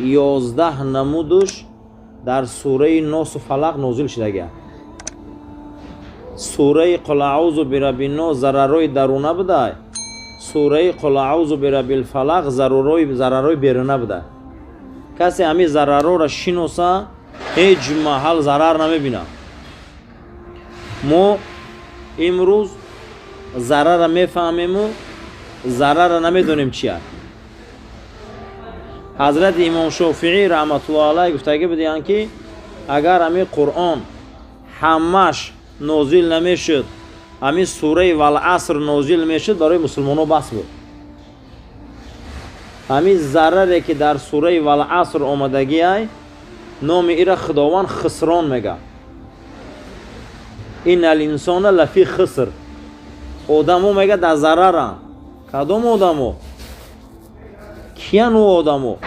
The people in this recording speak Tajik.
11 намудуш дар сураи Носу Фалақ нозил шудагия. Сураи «Қул аузу бираббиннос» зарарои даруна будай, сураи «Қул аузу бираббил фалақ» зарарои беруна буда. Касе ҳамин зарарҳоро шиноса, ҳеҷ маҳал зарар намебинад. Мо имрӯз зарарра мефаҳмему зарарра намедонем чия. Ҳазрати Имом Шофиӣ раҳматуллоҳ алайҳ гуфтагӣ будиянд, ки агар ҳамин Қуръон ҳамаш нозил намешуд, ҳамин сураи «Валаср» нозил мешуд, барои мусулмонҳо бас буд. Ҳамин зараре, ки дар сураи «Валаср» омадагиай, номи ира Худованд хисрон мега. «Инна линсона лафи хиср», одамо, мега, дар зараранд. Кадом одамо? Киян ӯ одамо?